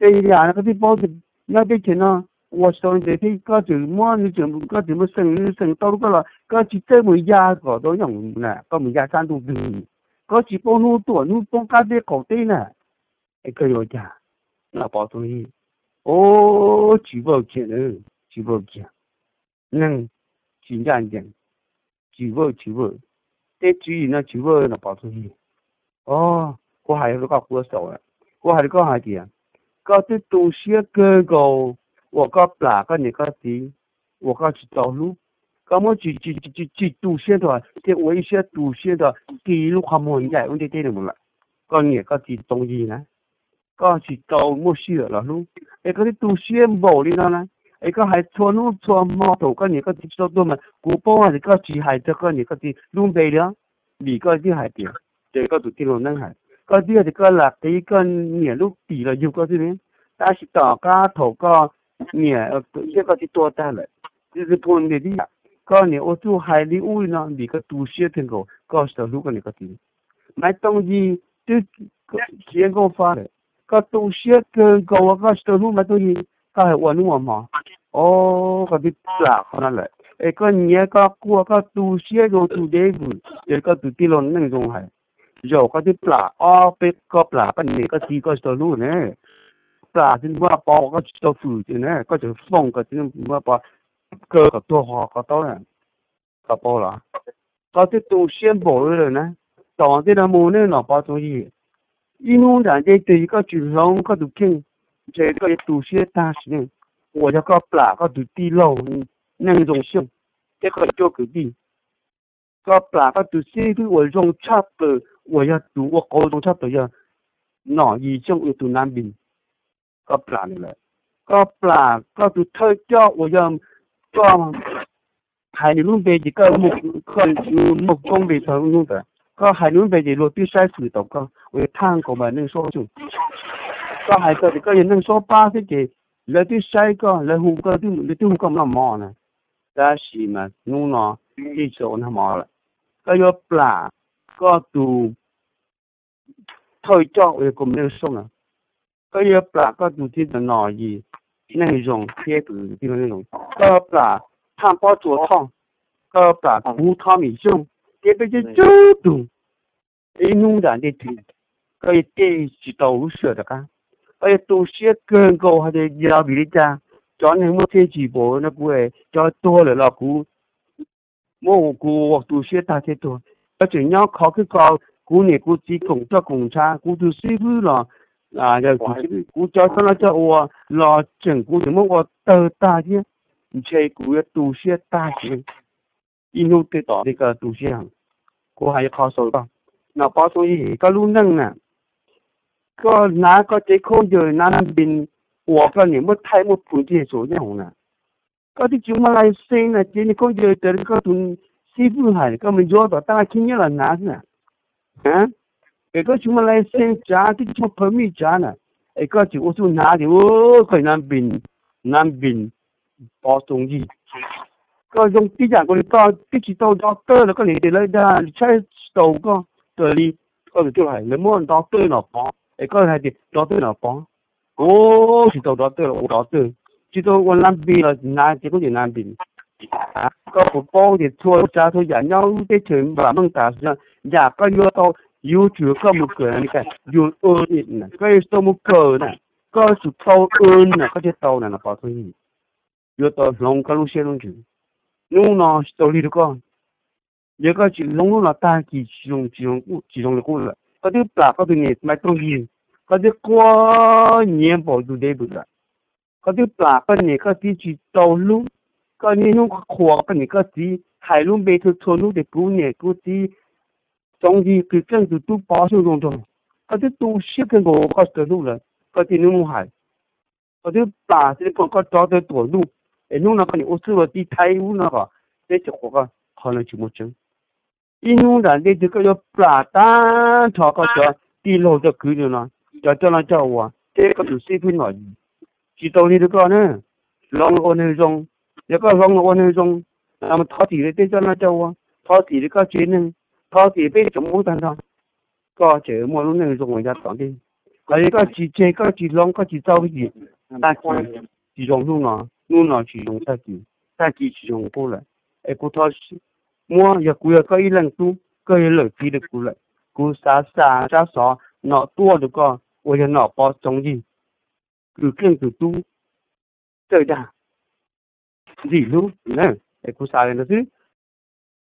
Tej yam no koj twb paub tias nyob teb chaws no ua tsis tau ntev thiab, koj tseem muab nws, koj tseem mus xeem nws, xeem tau rau koj los koj tsis txawj mus ya kom tau nyob na, koj mus ya sab ntuj twg, koj tsis paub hnub tuaj hnub poob qab teb qaum teb na. Es koj yuav ua cas? Nom Pov Tooj Yig, o, tsis vaj kiag, tsis vaj kiag. Neeg tsis ncaj ncees, tsis vaj tsis vaj, tej tswv yim no tsis vaj Nom Pov Tooj Yig. O, kuv hais rau koj qhuav xaus, kuv hais rau koj hais tias koj twb tu siab kawg nkaus uas koj plam koj niam koj txiv uas koj tsis tau hlub. Koj muab tsis tsis tsis tsis tu siab nrho thiab ua ib siab tu siab nrho, kis lub qhov muag ncaim ua ntej teb no mus lawm. Koj niam koj txiv Tooj Yig na, koj tsis tau muaj sij hawm los hlub, es koj twb tu siab npaum li no na. Es koj hais txhua hnub txhua hmo thaum koj niam koj txiv tsis tau tuag mas kuv paub hais tias koj tsis hais txog koj niam koj txiv lub npe li os, vim koj twb hais tias, ces koj tus tij laug Neeb hais, koj twb hais tias koj lam qiv koj niam lub pim los yug koj xwb ne. Tab sis tom qab thaum koj niam thiab koj txiv tuag tag lawm, txiv txiv phu ntiag tib yam, koj niam ua txuj hais li ub li no vim koj tu siab kawg nkaus koj tsis tau hlub koj niam koj txiv. Maiv Tooj Yig twb khiav nkauj fa lawm, koj tu siab kawg nkaus uas koj tsis tau hlub Maiv Tooj Yig, koj hais ua hnub ua hmo. O, koj twb plam qhov no lawm es koj nyiav koj quaj koj tu siab zoo tus dev vwm ces koj tus tij laug Neeb zoo hais. Zaum koj twb plam ob peb, koj plam koj niam koj txiv koj tsis tau hlub ne, plam txiv muab pov koj tsis tau fwm ces ne koj tseem foom kom txiv muab pov kaw kom tuag qhov ko taub na. Koj paub los? Koj twb tu siab npaum li lawm na. Tom ntej no mus nej Nom Pov Tooj Yig, ib hnub nram ntej twg koj tsis hloov koj tus kheej, ntshe koj yuav tu siab tag sim neej uas yog koj plam koj tus tij laug Neeb Zoo Xyooj thiab koj cov kwv tij. Koj plam koj tus xib fwb uas zoo tshaj plaws uas yog tus ua qauv zoo tshaj plaws yog Nom Yis Xyooj tus Nav Npis. Koj plam nws lawm. Koj plam koj tus thawj coj uas yog koj hais nws lub npe ces koj muaj koob npe txog lub hnub ntawd. Koj hais nws lub npe ces luag twb saib xwm tau koj uas yog Thaj Nkaus Mas Neej Suab Xyooj. Koj hais txog tias koj yog Neej Suab Pab xwb ces lawv twb saib koj, lawv hu koj, lawv twb hu koj noj mov na. Tab sis mas hnub no tij tsis tau ua noj mov lawm. Koj yuav plam koj tus thawj coj uas yog Kom Neej Suab na. Koj yuav plam koj tus tij laug Nom Yis Neej Zoo thiab tus tij laug Neej Zoo. Koj plam Thaj Pob Tsuas Thoj, koj plam kuv Thoj Mim Xyooj thiab peb coob coob tug. Ib hnub nram ntej twg koj yuav tij tsis tau lub sij hawm rov qab. Koj yuav tu siab kawg nkaus hais tias yog vim li cas cov neeg muaj txiaj ntsig npaum no kuv, cov tuag lawm los kuv muab kuv ua tu siab tag thiab tuag. Koj tseem nyob khov khwb kho kuv niam kuv txiv koom roj koom ntshav, kuv tus xib fwb los, yog kuv cov txoj no coj ua los tseem kuv tseem muab ua tawg tag thiab. Ntshe kuv yuav tu siab tag sim neej. Ib hnub twg tom ntej koj tu siab heev. Kuv hais qhov xaus koj, Nom Pov Tooj Yig, koj lub neej na, koj hnav koj cev khaub ncaws Nav Npis uas koj niam muab thaij muaj phu ntiag saum nyob hauv na. Koj twb tsis muaj lais xees na, cev niag khaub ncaws raws li koj tus xib fwb hais koj mus ncuav tom tab laj khib nyiab los hnav xwb na. Es koj tsis muaj lais xees tsav, twb tsis muaj phaw mij tsav na, es koj tseem ua txuj hnav tias koj Nav Npis, Nav Npis Pov Tooj Yig. Koj zoo tib yam nkaus li koj twb tsis tau doctor los koj niam tias lawv dag tshaib tsis tau koj raws li koj tus tij laug hais, lawv muab doctor Nom Pov es koj hais tias doctor Nom Pov. Ua tsis tau doctor los ua doctor, tsis tau ua Nav Npis los hnav cev khaub ncaws Nav Npis. Koj puas paub tias txhua tsav txhua yam nyob lub teb chaws nplam meej tas, yam koj yuav tau, yuav tsum koj mus kawm na, yus, koj yuav tsis tau mus kawm na, koj yuav tsum tau na koj thiaj tau na Nom Pov Tooj Yig. Yuav tau hloov koj lub siab lub ntsws. Hnub no tsis tau lig rau koj. Yog koj tsis hloov hnub no tag kis tsis zoo li qub lawm. Koj twb plam koj tus niam Maiv Tooj Yig, koj twb quaj nyiav npaum tus dev vwm lawm. Koj twb plam koj niam koj txiv tsis tau hlub. Koj niaj hnub qhuas koj niam koj txiv, hais lub npe txhua txhua hnub tias kuv niam kuv txiv Tooj Yig Kws Keej tus tub Pov Xyooj zoo nraug. Koj twb tu siab kawg nkaus koj tsis tau hlub lawm, koj txij hnub mus hais. Koj twb plam txij li pom koj rov tawm tuam ntuj, es hnub no koj niam ua txuj los tib thaib ub no kom peb tsis qhuas koj, qhov no tsis muaj tseeb. Ib hnub nram ntej twg koj yuav plam tag nrho koj cov tij laug cov kwv no, cov coj noj coj ua, thiab koj tus xib fwb nom yim. Tsis tau li rau koj na. Hloov los ua neeg zoo. Yog koj hloov los ua neeg zoo, thov txim rau tej coj noj coj ua, thov txim rau koj tsev neeg, thov txim peb tsoom Hmoob tag nrho, koj tseem muaj lub neej zoo uas yav tom ntej. Ho yog koj tsis tseg, koj tsis hloov, koj tsis txo hwj chim, tag kis tsis zoo hnub no, hnub no tsis zoo tag kis, tag kis tsis zoo qub lawm. Es kuv thov muab, yog kuv yog koj ib leej tub, koj yog leej txiv rau kuv lawm, kuv xav xa tsab xov no tuaj rau koj uas yog nom pov txoov yig, kws keej kws tub, txawj dag, ntxim hlub na. Es kuv xav li ntawd xwb.